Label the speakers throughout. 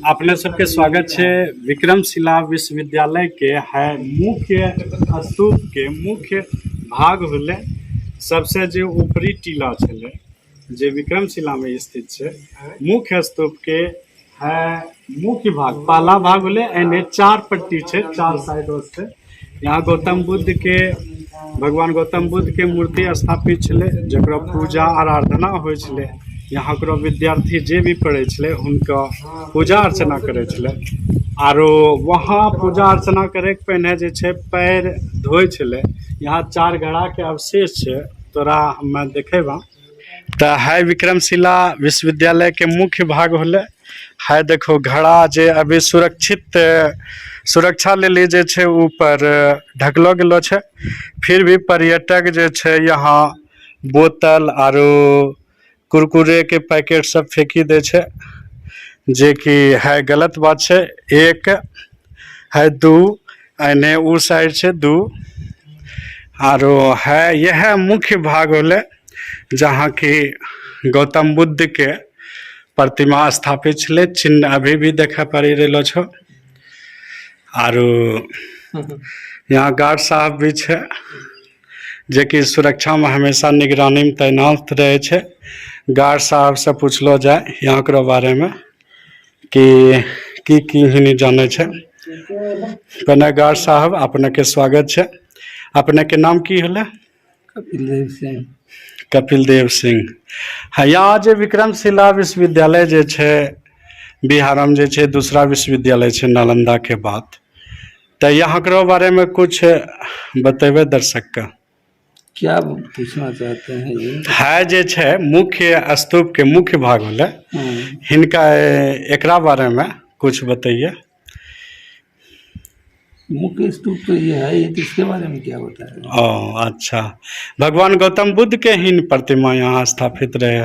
Speaker 1: अपने सबके स्वागत छै विक्रमशिला विश्वविद्यालय के है मुख्य स्तूप के मुख्य भाग होले सबसे जे ऊपरी टीला छलै जे विक्रमशिला में स्थित छै। मुख्य स्तूप के है मुख्य भाग, पहला भाग होले एने चार पट्टी छै, चार साइड से। यहाँ गौतम बुद्ध के, भगवान गौतम बुद्ध के मूर्ति स्थापित छलै, जकरा पूजा आराधना होइ छलै। यहाँ करो विद्यार्थी जे भी पढ़ै छलै, हुनका पूजा अर्चना करै छलै। आरो वहाँ पूजा अर्चना करे के पहिने जे छै पैर धोइ छलै। यहाँ चार घड़ा के अवशेष छै, तोरा हमे देखेबा। तऽ है विक्रमशिला विश्वविद्यालय के मुख्य भाग होले। है देखो, घड़ा जे अभी सुरक्षित सुरक्षा लेली जे छै ऊपर ढकलो गेलो छै। फिर भी पर्यटक जे छै यहाँ बोतल आरो कुरकुरे के पैकेट सब फेंकी दै छै, जे कि है गलत बात छै। एक है, दू, एने उ साइड छै दू। आरो है यह मुख्य भाग होले, जहाँ की गौतम बुद्ध के प्रतिमा स्थापित छलै। चिन्ह अभी भी देखे पड़ी रहलो छो। आरो यहाँ गार्ड साहब भी छै, जे कि सुरक्षा में हमेशा निगरानी में तैनात रहे छै। गार्ड साहब से पूछलो जाय यहाँ के बारे में कि की की हिनी जानै छै। पहले गार्ड साहब, अपने के स्वागत छै। अपने के नाम की होले?
Speaker 2: कपिल देव सिंह।
Speaker 1: कपिल देव सिंह। हाँ, यहाँ जे विक्रमशिला विश्वविद्यालय जे छै, बिहारमे जे छै दूसरा विश्वविद्यालय छै नालंदा के बाद, तऽ यहाँ के बारे में कुछ बतेबै दर्शक के।
Speaker 2: क्या पूछना चाहते हैं जी?
Speaker 1: है जे छै मुख्य स्तूप के मुख्य भाग होले, हिनका एकरा बारे में कुछ बताइए।
Speaker 2: मुख्य स्तूप तो ये है, ये तो इसके बारे में क्या बताया?
Speaker 1: ओ अच्छा, भगवान गौतम बुद्ध के ही प्रतिमा यहाँ स्थापित रहे।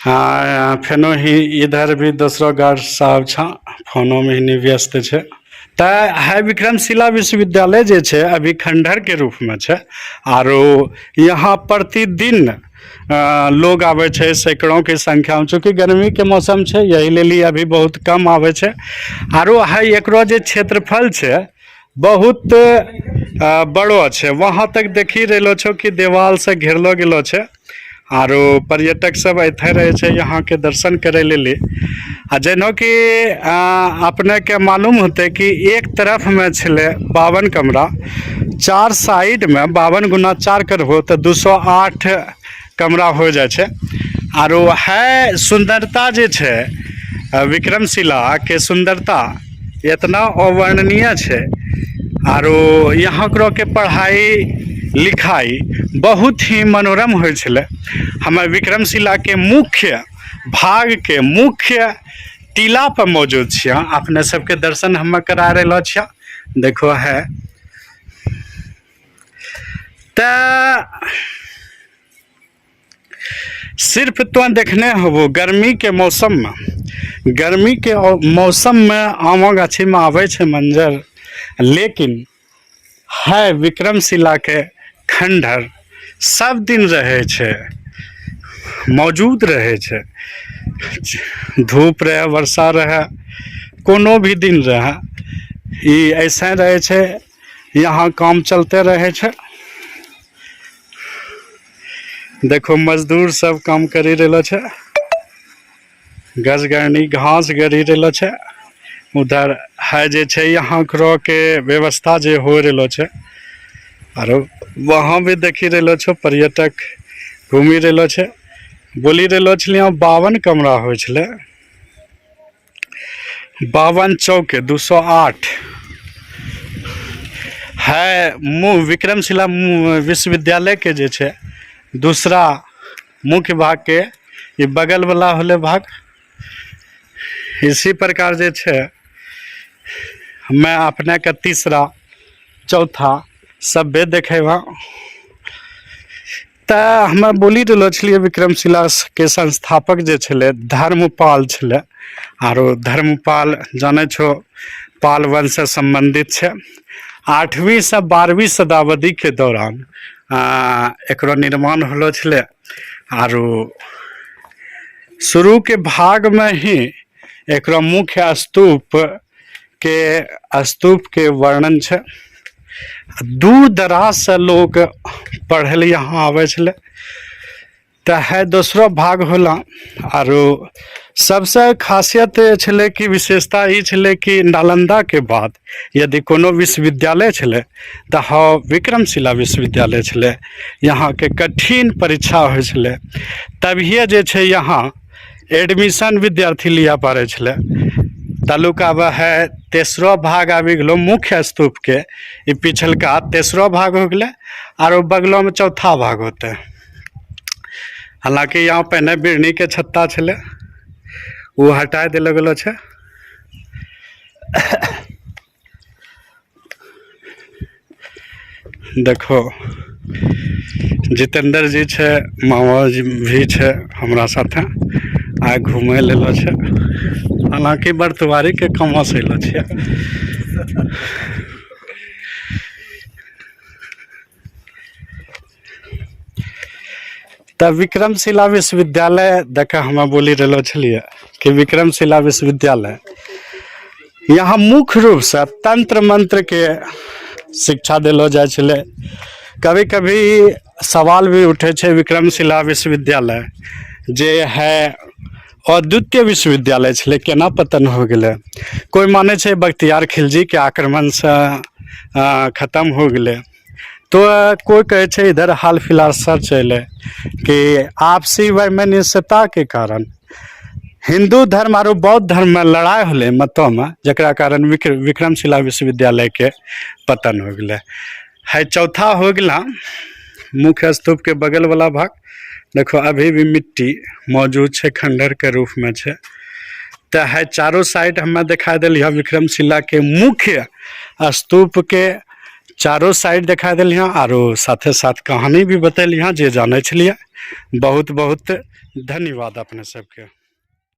Speaker 1: हाँ, फेनो ही इधर भी दोसरो गार्ड साहब छा, फोनो में ही व्यस्त छै। तऽ है विक्रमशिला विश्वविद्यालय जे छै अभी खंडहर के रूप में छै। आरो यहाँ प्रतिदिन लोग आबै छै सैकड़ों के संख्या में। चूँकि गर्मी के मौसम छै, यही लेल अभी बहुत कम आबै छै। आरो है एकरो जे क्षेत्रफल छै, बहुत बड़ो छै। वहाँ तक देखी रहलो छो कि देवाल से घेरलो गेलो छै। आरो पर्यटक सब अइते रहे छै यहाँ के दर्शन करे लेली। आ जेना कि अपने के मालूम होते कि एक तरफ में छलै 52 कमरा, चार साइड में 52 गुना चार करबो तऽ 208 कमरा हो जाइ छै। आरो है सुंदरता जे छै, विक्रमशिला के सुंदरता इतना अवर्णनीय छै। आरो यहाँ के पढ़ाई लिखाई बहुत ही मनोरम होइ छलै। हमे विक्रमशिला के मुख्य भाग के मुख्य टीला पर मौजूद छियै। अपने सबके दर्शन हमे करा रहलो छियै। देखो है तऽ सिर्फ तो देखने होबो, गर्मी के मौसम में, गर्मी के मौसम में आमो गाछी में आबै छै मंजर, लेकिन है विक्रमशिला के खंडहर सब दिन रहे छै, मौजूद रहे छै। धूप रहे, वर्षा रहे, कोनो भी दिन रहे, ई ऐसे रहे छै। यहाँ काम चलते रहे छै। देखो, मजदूर सब काम करी रहलो छै, गजगरनी घास गड़ी रहलो छै। उधर है जे छै यहाँ के व्यवस्था जे हो रहलो छै। आरो वहाँ भी देखी रहलो छो, पर्यटक घूमी रहलो छै। बोली रहलो छलियै, 52 कमरा होइ छलै। 52 चौके 208 है। विक्रमशिला विश्वविद्यालय के जे छै दूसरा मुख्य भाग के ई बगल वाला होले भाग। इसी प्रकार जे छै मैं अपने के तीसरा, चौथा सभे देखेबा। तऽ हमे बोली रहलो छलियै, विक्रमशिला के संस्थापक जे छलै धर्मपाल छलै। आरो धर्मपाल जानै छो, पाल वंश से संबंधित छै। 8वीं से 12वीं शताब्दी के दौरान एकरो निर्माण होलो छलै। आरो शुरू के भाग में ही एकरो मुख्य स्तूप के वर्णन छै। दूर दराज से लोग पढ़े ले यहाँ आवे छले। तऽ है दोसरो भाग होला। आरो सबसे खासियत छलै कि विशेषता ई छलै कि नालंदा के बाद यदि कोनो विश्वविद्यालय छलै तऽ हौ विक्रमशिला विश्वविद्यालय छलै। यहाँ के कठिन परीक्षा होइ छलै, तभिए जे छै यहाँ एडमिशन विद्यार्थी लिअ पड़ै छलै। तालुक आब है तेसरो भाग आबि गेलो मुख्य स्तूप के, ई पिछलका तेसरो भाग हो गेलै आरो बगलो में चौथा भाग होतै। हालांकि यहाँ पहले बिरनी के छत्ता छलै, वो हटा देलो गेलो छै। देखो जितेंद्र जी छै, मामा जी भी छै हमरा साथे आइ घूमे लेलो छै। हालांकि बर्तवारी के कमा से अयलो छियै। तऽ विक्रमशिला विश्वविद्यालय देख हमे बोली रहलो छलियै कि विक्रमशिला विश्वविद्यालय यहाँ मुख्य रूप से तंत्र मंत्र के शिक्षा देलो जाइ छलै। कभी कभी सवाल भी उठे छै विक्रमशिला विश्वविद्यालय जे है अद्वितीय विश्वविद्यालय छलै केना पतन हो गेलै। कोइ मानै छै बख्तियार खिलजी के आक्रमण से खत्म हो गेलै, तो कोइ कहै छै इधर हाल फिलहाल सर्च अयलै कि आपसी वैमनस्यता के कारण हिंदू धर्म आरो बौद्ध धर्म में लड़ाई होलै मतों में, जकरा कारण विक्रमशिला विश्वविद्यालय के पतन हो गेलै। है चौथा हो गेला मुख्य स्तूप के बगल वाला भाग। देखो अभी भी मिट्टी मौजूद छै, खंडहर के रूप में छै। तऽ है चारो साइड हमे देखा देलियै विक्रमशिला के मुख्य स्तूप के चारो साइड देखा देलियै आरो साथे साथ कहानी भी बतेलियै जे जानै छलियै। बहुत बहुत धन्यवाद अपने सबके।